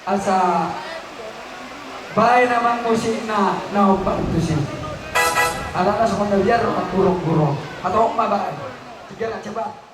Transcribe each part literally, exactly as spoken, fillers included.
Asa baen amang musikna na opat tusi. Alana songon na biar roha gurong-gurong. Hatop ma baen. Tiga na cepat.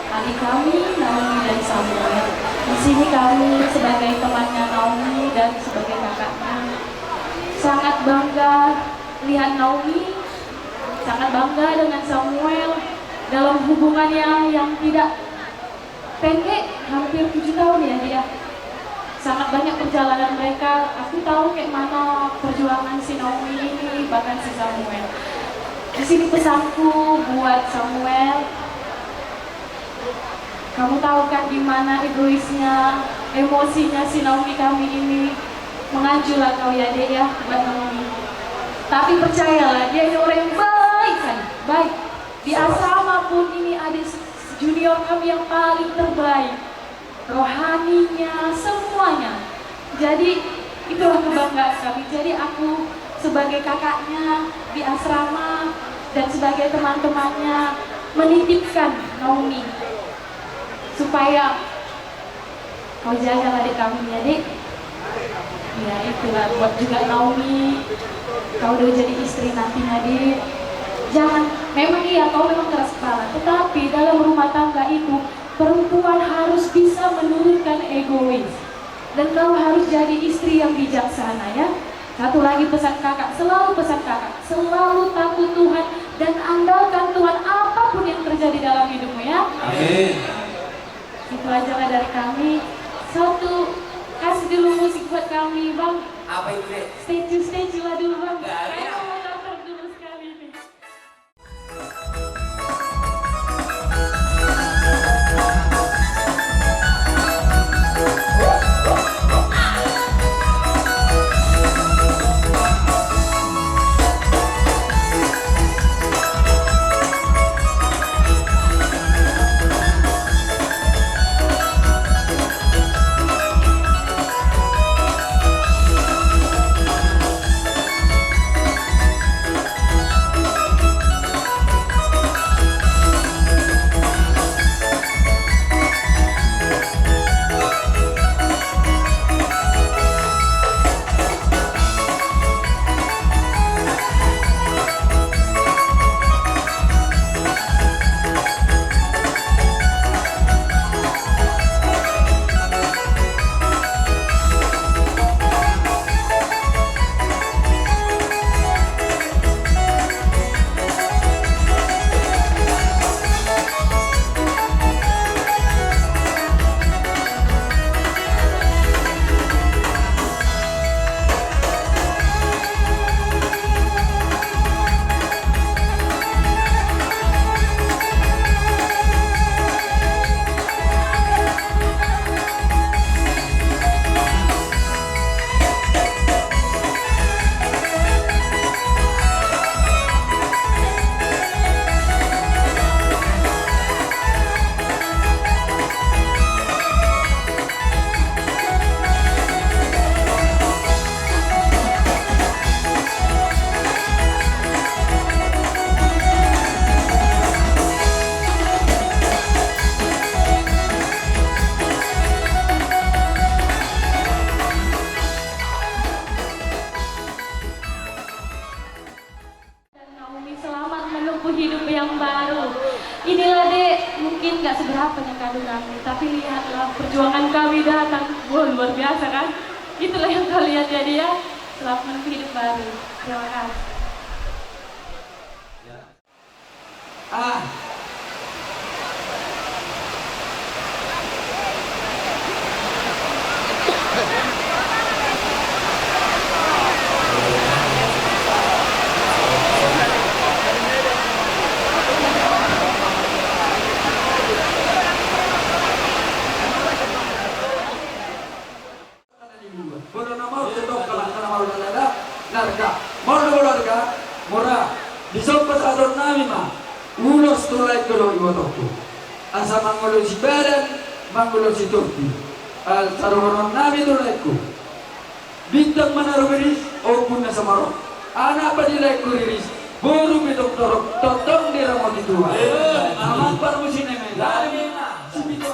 Adik kami, Naomi dan Samuel. Di sini kami sebagai temannya Naomi dan sebagai kakaknya sangat bangga lihat Naomi, sangat bangga dengan Samuel dalam hubungannya yang tidak pendek, hampir tujuh tahun ya dia. Sangat banyak perjalanan mereka. Aku tahu kayak mana perjuangan si Naomi ini, bahkan si Samuel. Di sini pesanku buat Samuel. Kamu tahu kan gimana egoisnya, emosinya si Naomi kami ini? Mengajulah kau ya, Dek, ya, buat Naomi. Tapi percayalah, dia ini orang yang baik kan, baik. Di asrama pun ini adik junior kami yang paling terbaik. Rohaninya, semuanya. Jadi, itulah kebanggaan kami. Jadi, aku sebagai kakaknya di asrama dan sebagai teman-temannya menitipkan Naomi supaya kau jagalah adik kami ya, Dek. Ya, itulah buat juga Naomi. Kau udah jadi istri nantinya, Dek. Jangan, memang iya, kau memang keras kepala. Tetapi dalam rumah tangga itu, perempuan harus bisa menurunkan egois. Dan kau harus jadi istri yang bijaksana, ya. Satu lagi pesan kakak, selalu pesan kakak, selalu takut Tuhan dan andalkan Tuhan apapun yang terjadi dalam hidupmu, ya. Amin. Itu aja lah dari kami. Satu, kasih dulu musik buat kami, Bang. Apa itu, Dek? Statue, statue lah dulu, Bang. Nggak ada. Saya mau nonton dulu sekali nih. Dan Naomi, selamat menempuh hidup yang baru. Inilah, Dek, mungkin nggak seberapa nih kado kami, tapi lihatlah perjuangan kami datang. Wah, luar biasa kan? Itulah yang kau lihat ya, Dek, ya. Selamat menempuh hidup baru. Terima kasih. Ah. Molo na maol tu tongka, na maol tu lada, na arga. Molo na maol arga, mura. Dison pasahaton nami ma ulos tu laengku dohot ibotongku, asa mangulosi badan, mangulosi tondi. Asa dohonon nami tu laengku: Bintang ma na rumiris, ombun na so marok. Anak pe di laengku riris, boru pe tong torop, tongtong diramoti Tuhan. Amen. Amang Parmusinemen. Amen. Sipitu.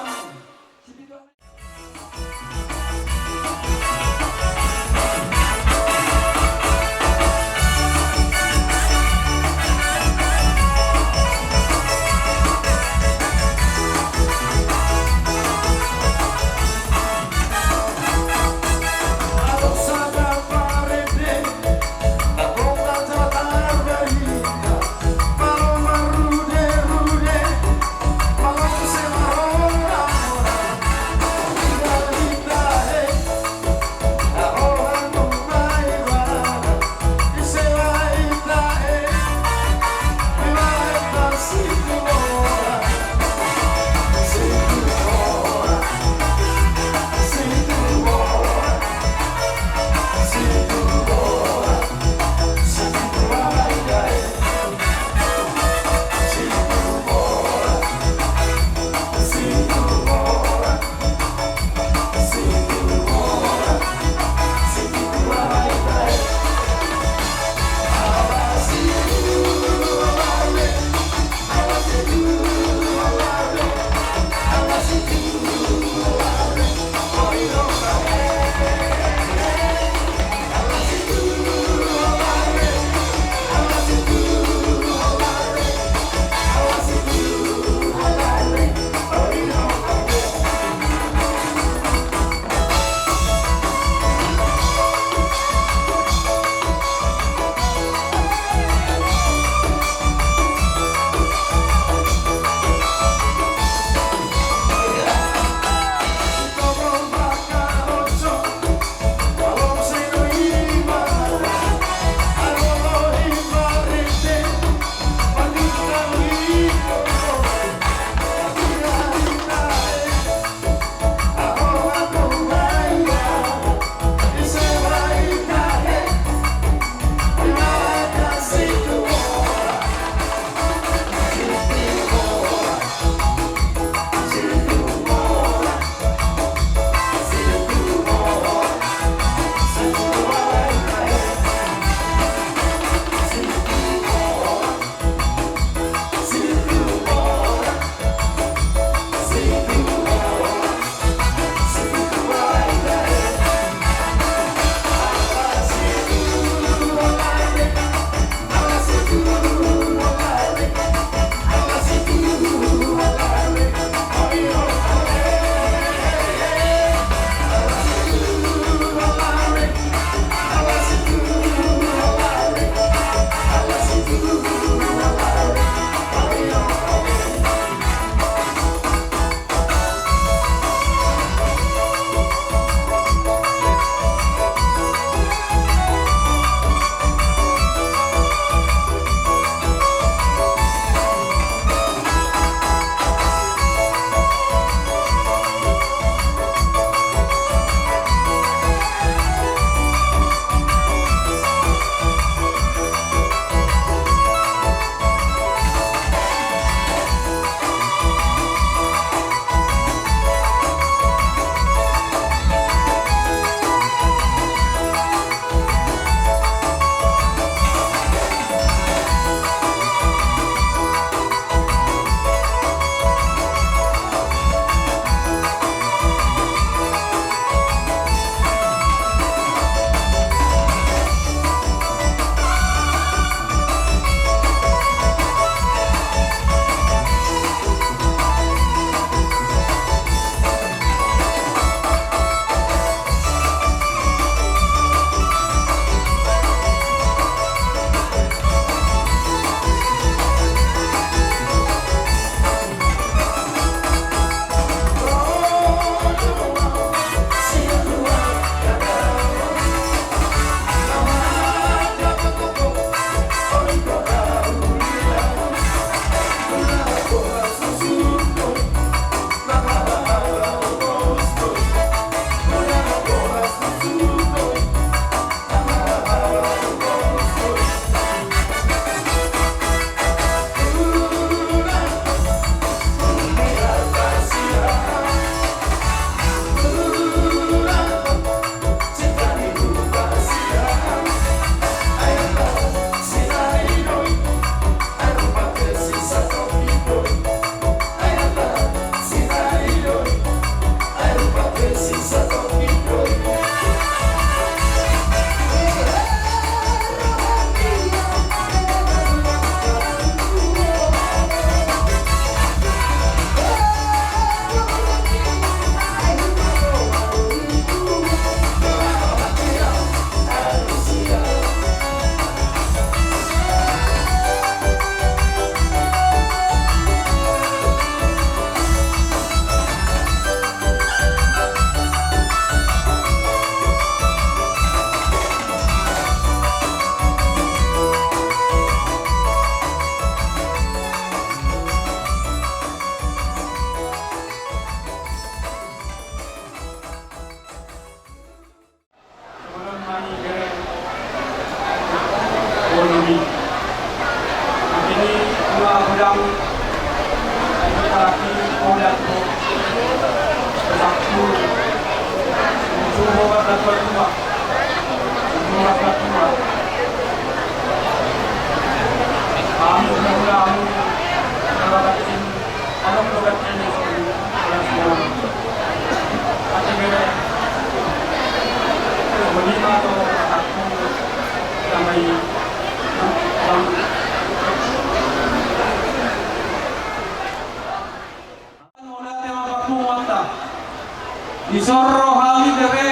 Dison ro hami bere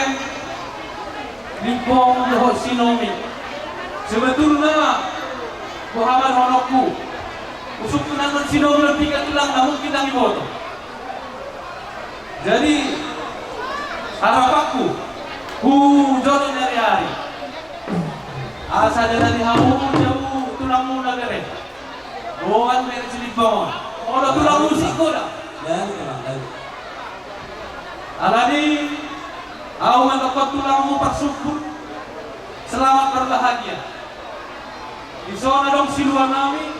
Limbong dohot si Nomi. Sebetulna boha ma dohononku, usungkun annon si Nomi on piga tulang na mungkin ndang diboto. Jadi harapanku, hujolo ni ari-ari asa didalani hamu jala tulangmuna bere. Boan bere si Limbong on. Olo tulang musik goda. Alani ahu mandokkon tulangmu parsungkun, selamat berbahagia. Dison adong siluanami,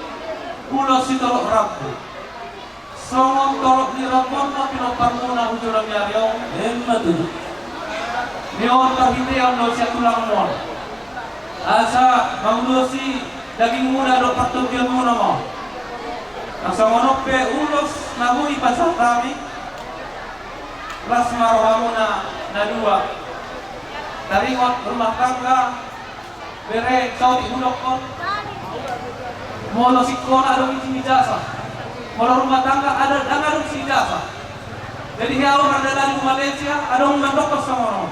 ulos sitorop rambu. Songon torop ni rambu on ma pinomparmuna hujolo ni ari on. Emma tutu. Ni on parhitean do sian tulangmu on. Asa mangulosi dagingmuna dohot partondionmuna ma on. Na songon on pe ulos na boi pasahat hami, las ma rohamuna na dua. Taringot rumah tangga, bere, saotik hudokkon. Molo sikola adong ijin ijasah, molo rumah tangga ada, ndang adong ijin ijasah. Jadi hea ahu mardalani tu Malaysia adong mandokkon songon on.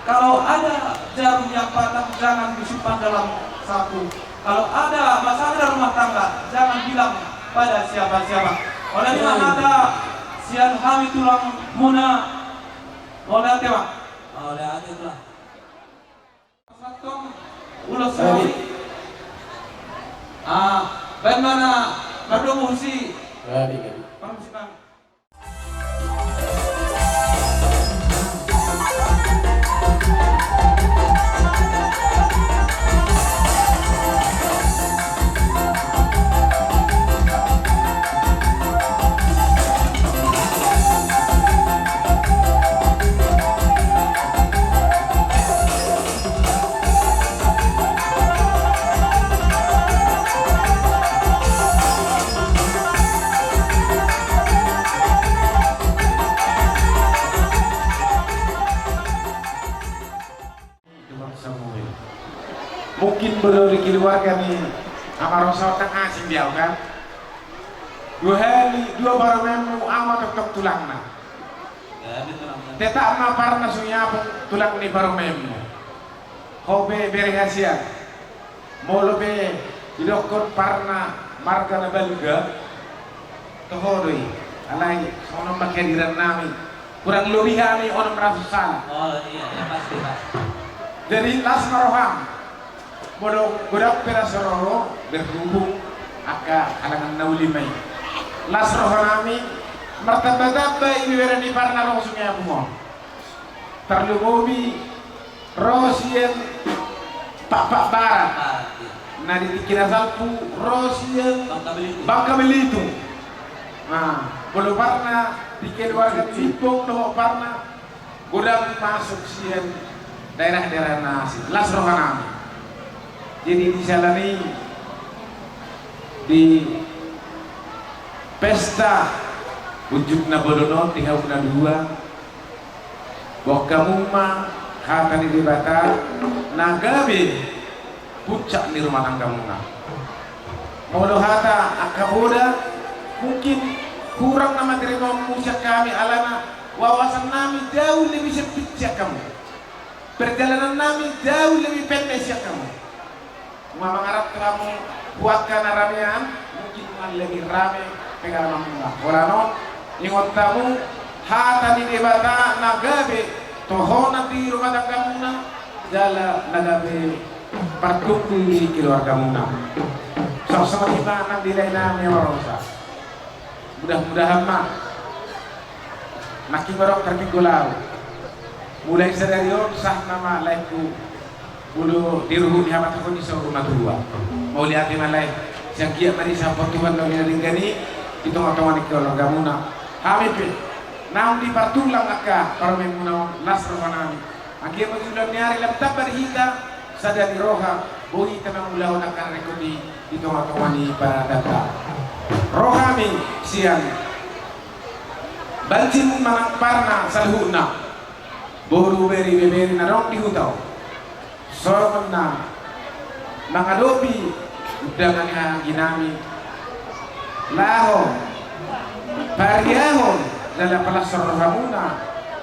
Kalau ada jarum yang patah, jangan disimpan dalam saku. Kalau ada masalah dalam rumah tangga, jangan bilang pada siapa-siapa. Olo, i ma hata sian hami tulangmuna. Mauliate ma. Mauliate, tulang. Pasahathon ulos. Baik. Ah, baen ma na mardomu husi. Baik, baik. Parmusik nami. Mungkin molo di keluarga ni Ama Rosa on ndang asing di ahu, kan? Dua hali, dua parumaenmu ama tongtong tulangna. Tetap ma parna Sungiapung tulang ni parumaenmu. Ho pe bere hasian. Molo pe didokkon parna marga na balga, toho do i. Alai songon on ma kehadiran nami. Kurang lobi hami onom ratus sala. Oh, iya, iya, pasti, pasti. Jadi las ma roham. Molo godang pe las roha, berhubung angka halangan na uli ma i. Las roha nami, martamba-tamba ibebere ni parna ro Sungiapung on. Tarlumobi ro sian Pakpak Barat. Barat, iya. Na di tingki na salpu ro sian Bangka Belitung. Bangka Belitung. Nah, molo parna di keluarga ni Limbong dohot parna godang masuk sian daerah-daerah na asing. Las roha nami. Jadi di sala ni, di pesta unjuk na bolon on di hamu na dua, boan hamu ma hata ni Debata na gabe puncak ni rumah tanggamuna. Molo hata angka boda, mungkin kurang nama tarimaonmu sian hami alana wawasan nami jauh lebih sempit sian hamu. Perjalanan nami jauh lebih pendek sian hamu. Nunga mangarap tu hamu tu angka na ramean, mungkin nunga lebih rame pengalamanmuna. Holan on, ingot hamu hata ni Debata na gabe tohonan di rumah tanggamuna, jala na gabe partumpu di keluargamuna. Songon i ma nang di lae nami Ama Rosa. Mudah-mudahan ma nangkin adong tarpinggol ahu. Mulai sadari on sah nama laengku, molo di ruhut ni hamatahon ni saur matua. Mauliate ma lae, sai anggiat ma disampur Tuhan na denggan i. di tongatonga ni keluargamuna. Hami pe naung dipartulang angka parumaenmuna on, las rohanami. Anggiat ma joloan ni ari lam tamba di hita sada ni roha, boi hita mangulahon angka na ringkot i di tongatonga ni paradanta. Ro hami sian banjir manang parna saluhutna, boru, bere, ibebere na adong di huta on, songon na mangadopi undangan ni hahaangginami laho pariahon jala palashon rohamuna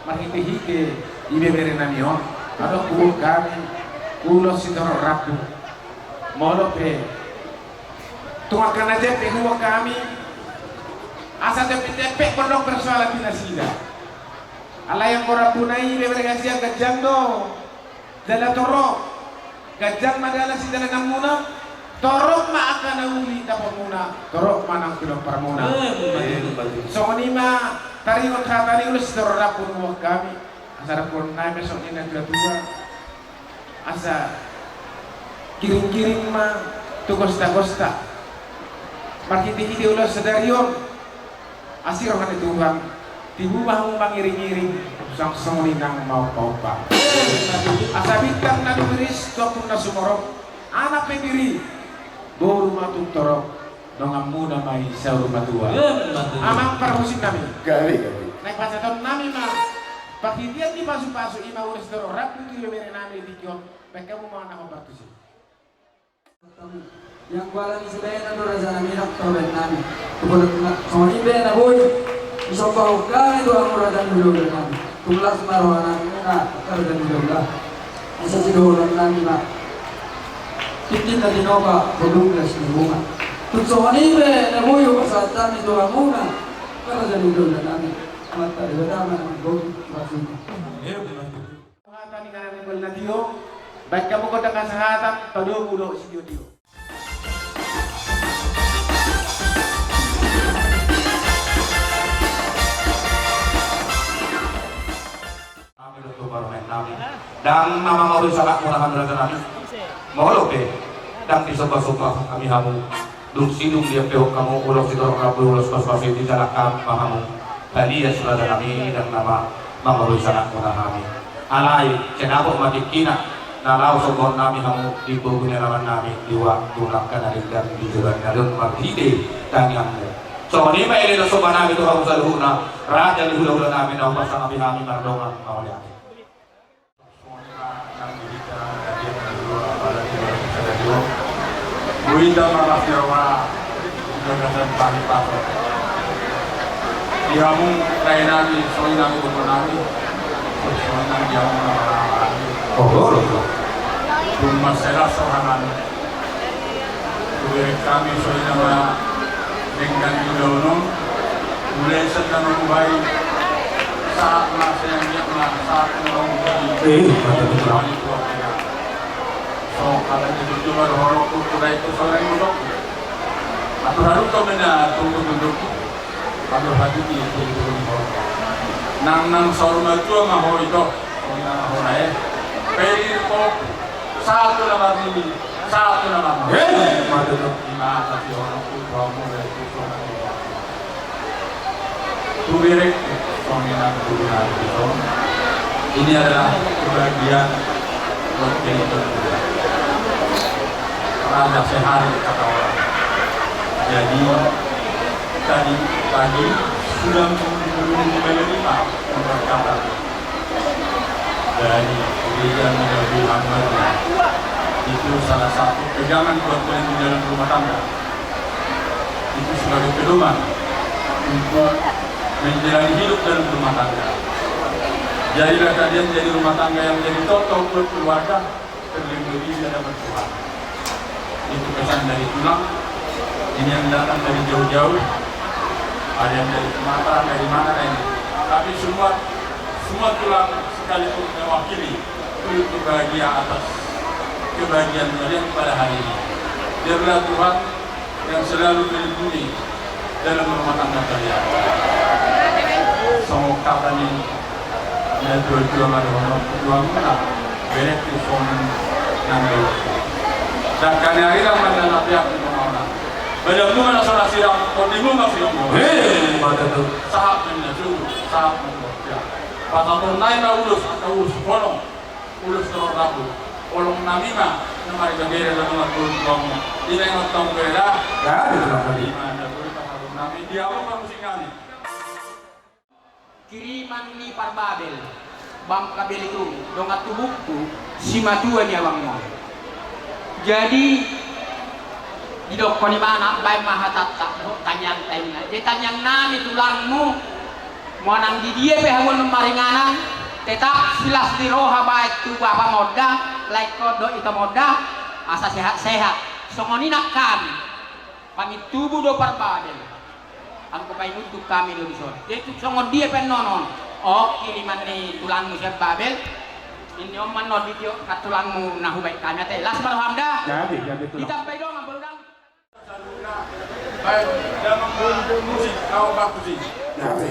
marhitehite ibeberenami on. Adong huboan hami ulos sitorop rambu. Molo pe tung angka na jempek huboan hami, asa jempekjempek pe ndang persoalan di nasida. Alai anggo rambuna i, ibebere hasian, ganjang do jala torop. Ganjang ma dalan sidalananmuna, torop ma angka na uli dapotmuna, torop ma nang pinomparmuna. Songon i ma taringot hata ni ulos sitorop rambu huboan hami. Asa rambu nami songon i na tuatua, asa giringgiring ma tu gostagosta marhitehite ulos sadari on. Asi roha ni Tuhan, tibu ma hamu mangiringiring suang songon i nang maompaompa. Asa bintang na dumiris tu ombun na sumorop, anak pe diri, boru ma tung torop, donganmuna ma i saur matua. Amang parmusiknami, gabe gabe, naeng pasahatonnami ma parhitean ni pasupasu i ma ulos sitorop rambu tu ibeberenami di tingki on. Baen hamu ma na hombar tusi. Yang kuala ni sibaenan do rajanami, nang tau baennami. Tupolot na songon i pe na boi disomba hami tu hamu raja ni hulahula nami. Tung las ma rohanami, na raja ni hulahula. Asa sidohononnami ma, tintin na tinopa, bodung las ni bunga. Tung songon i pe na boi hupasahat hami tu hamuna, na raja ni hulahula nami. Amanta Debata ma na manggohi. Hata ni ngana ni Balnatio, baen hamu gondang hasahatan, padomu do sitiotio. Hami do tu parumaennami, ndang na mangorui salakmuna hami rajanami. Molo pe ndang disombasomba hami hamu, dung sidung diampehon hamu ulos sitorop rambu, ulos pasupasu i, dijalakan ma hamu. Palias rajanami, ndang na ma-, mangorui salakmuna hami. Alai sai dapot ma tingkina na laho sombahonnami hamu di pogu ni alamannami di waktu na angka na denggan di joloan ni ari on marhite tangiangmu. Songon i ma elek na sombanami tu hamu saluhutna, raja ni hulahulanami na hupasangapi hami mardongan mauliate. Songon i ma nang di hita na dia na dua, apala di dua, di sada dua. Boi hita marlas ni roha di bagasan pahitahon. Di hamu laenami, songon i nang di botonami, songon i nang di hamu na marhahamaranggi. Oh, oh, oh. Tung mansai las rohanami. Tubereng hami songon i na ma denggan di ulaon on. Mulai sian na mamuhai, sahat ma sian anggiat ma sahat na mamuhai. Eh, mata betul. Songon hata ni tutu ma dohononku, tu raja tu saudara ni botongku. Atur haduan ma na tungkutungkutku. Atur haduan i tungkutungkutku. Nang, nang saur matua ma ho ito. Songon i ma ho na, eh. Pairing ho. Sahat tu na marnini, sahat tu na marnono. Eh, mate tu. Ima tasi hono putra muda itu songon i. Tubereng, songon i nang guru nami songon. Ini adalah kebahagiaan buat kita berdua. Raja sehari kata orang. Jadi, tadi pagi sudah menghubungi Mbak Lima, memperkata dari gereja Mulia Tuhan Baru. Itu salah satu pegangan buat kalian di dalam rumah tangga. Itu sebagai pedoman untuk menjalani hidup dalam rumah tangga. Jadilah kalian jadi rumah tangga yang jadi contoh buat keluarga, terlindungi di hadapan Tuhan. Itu pesan dari tulang. Ini yang datang dari jauh-jauh. Ada yang dari Sumatera, dari mana ini. Tapi semua, semua tulang sekaligus mewakili untuk bahagia atas kebahagiaan kalian pada hari ini. Biarlah Tuhan yang selalu melindungi dalam rumah tangga kalian. Songon hata ni natuatua ma dohononku tu hamuna, berengku songon nang dohononku. Dangka ni ari ndang manang na peak di tonga on. Badanmu ma na so na sirang, tondimu ma Hei, mata tu. Sahat ma ninna suhut, sahat ma ninna. Pasahaton nami ma ulos, angka ulos holong, ulos torop rapu. Holong nami ma na margagere na mangatur kamu. Di na ingot kamu beda. Ya, di tulang tadi. Ima na buri pasahaton nami, di abu pamusing nami. Kiriman ni Parbabel, Bangka Belitung, dongan tubungku, simatua ni abangmu. Jadi, didokkon ibana, baen ma hatanta, dohot tangiangta ninna. Jadi tangiang nami tulangmu, manang di dia pe hamu annon maringanan, tetap silas ni roha baen tu bapa monda, lae ingkon dohot ito monda, asa sehat-sehat. Songon i nang hami, pangintubu do Parbabel. Anggo painunduk hami do dison. Jadi tung songon dia pe annon on. O, kiriman ni tulangmu sian Babel. Ninna on ma annon di tio, angka tulangmu na hubaen hami ate. Las ma roham da. Jadi, jadi tulang. Ditambai dongan, baru dang. Baik, damang musik, kau bagus sih. Jadi.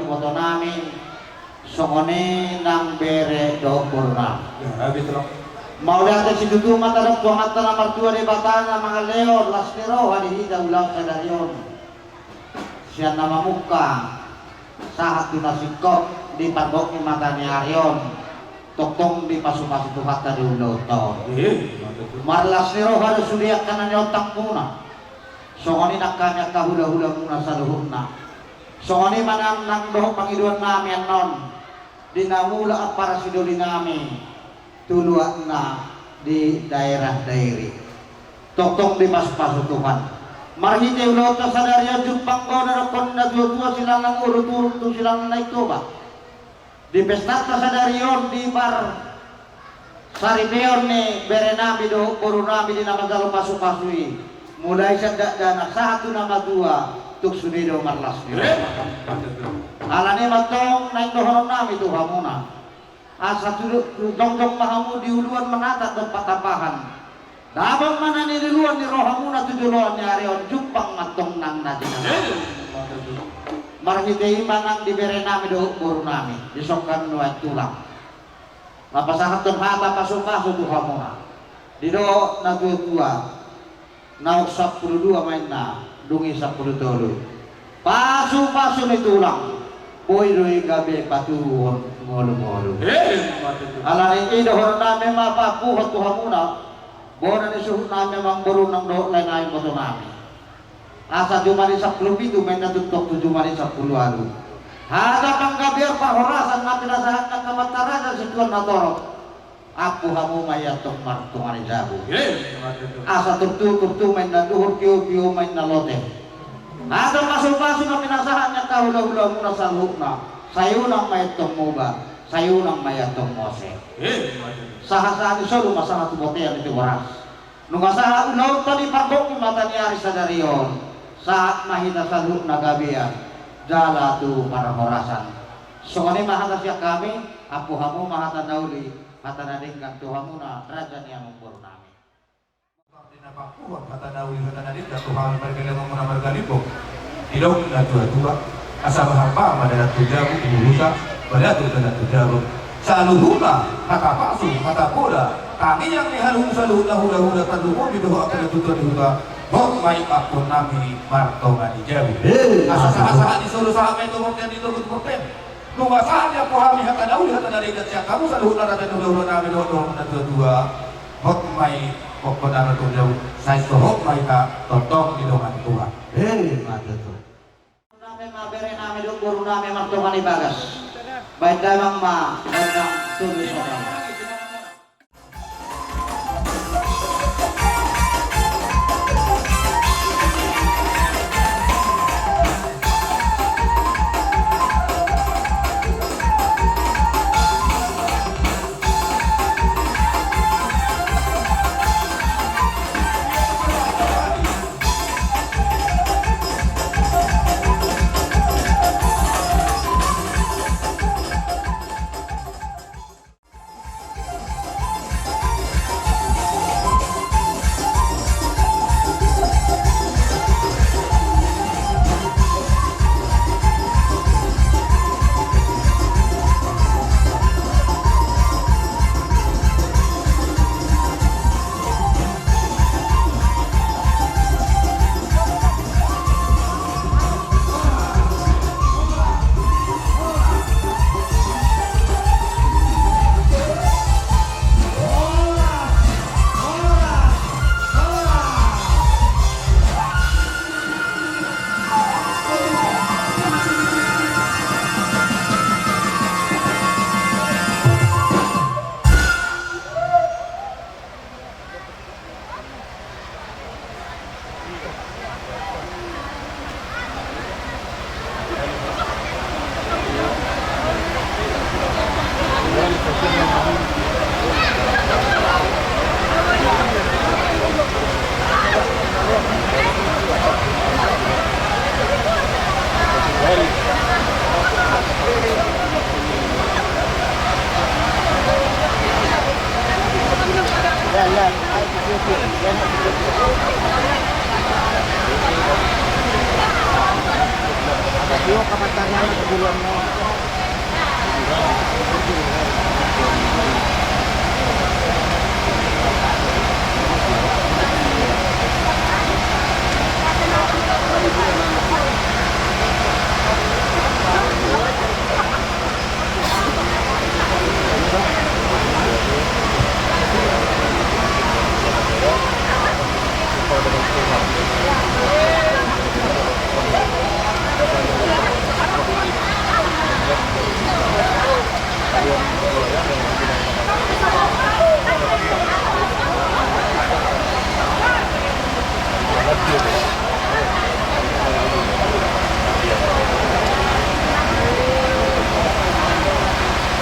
Ibotonami, songon i nang bere dohot borunami. Ya, habis, Bro. Mauliate situtu ma tadok tu Amanta na martua Debata na mangalehon las ni roha di hita ulaon sadari on. Sian na mamungka sahat tu na singkop di pargok ni mata ni ari on, tongtong dipasupasu Tuhanta di ulaonta on. Eh, mantap. Marlas ni roha do sude angka na niontangmuna. Songon i nang hami angka hulahulamuna saluhutna. Songon i ma nang dohot pangidoannami annon di na mula ampara sidolinami tu luatna di daerah Dairi. Tongtong dipasupasu Tuhan. Marhite ulaonta sadari on jumpang do na dohonon ni natuatua silang na urut-urut tu silang na naeng toba. Di pestanta sadari on di parsaripeon ni berenami dohot borunami di na manjalo pasupasu i, mulai sian dakdanak sahat tu na matua, tung sude do marlas ni roha. Alani i ma antong naeng dohononnami tu hamuna. Asa tu, tu jongjong ma hamu di uluan manatap dohot patapahan. Dapot ma na niluluan ni rohamuna tu joloan ni ari on, jumpang ma antong nang na jinalahan. Marhite i ma nang di berenami dohot borunami, disongkan nuaeng tulang. Mapasahathon hata pasupasu tu hamuna. Didok natuatua, naung sampulu dua ma inna, dung i sampulu tolu. Pasupasu ni tulang, boi do i gabe patuduhon ngolungolu. Eh, mantap. Alani i dohononnami ma pampuhot tu hamuna. Bona ni suhutnami, amangboru nang dohot laenami, ibotonami. Asa jumadi sampulu pitu ma inna, tongtong tu jumadi sampulu ualu. Hata panggabean parhorasan na pinasahat ni angka amanta raja situan na torop, ampu hamu ma i antong martonga ni jabu. Asa turtu turtu ma inna duhur, tio tio ma inna lote. Hata pasupasu na pinasahat ni angka hulahulamuna saluhutna, sai unang ma i antong muba, sai unang ma i antong mose. Sahat sahat ni solu ma sahat tu bontean ni Tigaras. Nunga sahat ulaonta di pargok ni mata ni ari sadari on, sahat ma hita saluhutna gabean jala tu parhorasan. Songon i ma hata sian hami, ampu hamu ma hata na uli, hata na denggan tu hamuna raja ni amangborunami. Di na pampuhot hata na uli, hata na denggan tu hami marga ni amangmuna marga Limbong. Didok natuatua, asa bahar-bahar ma dalan tu jabu, huhusa ma dalan tu jabu. Saluhutna hata pasu, hata poda, tangiang ni haluhut saluhutna hulahula, tarlumobi dohot angka na tuatua ni huta. Hot ma i ampuonnami martonga ni jabu. Asa sahat-sahat ni solu sahat ma i tu bontean, di togu tu bontean. Nunga sahat i, ampu hami, hata na uli hata na denggan sian hamu saluhutna raja ni hulahulanami dohot dohot na tuatua. Hot ma i, pokokna na tu jabu, sai so hot ma hita tongtong di dongan tua. Emma tutu. Nami ma berenami dohot borunami martonga ni bagas. Baen damang ma gondang tolu songon i.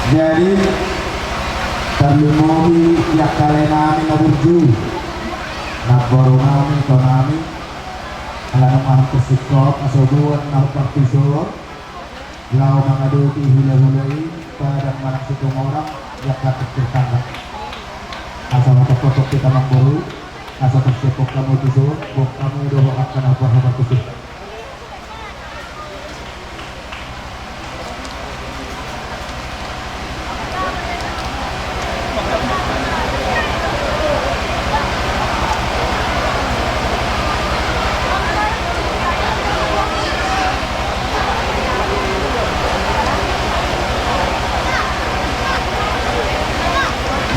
Jadi, tarlumobi di angka lae nami na burju, namboru nami, ito nami, ala nunga husingkop, asa boan na partuson, laho mangadopi hulahula i, Padang Manang Situmorang, di angka tingki tangga. Asa matoktoktok hita namboru, asa parsingkop hamu tuson, boan hamu dohot angka na partuson.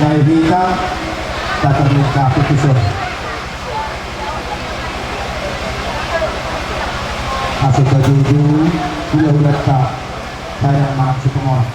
Nai hita, tatarlengkapi tuson. Asa tajuju hulahulanta, Padang Manang Situmorang.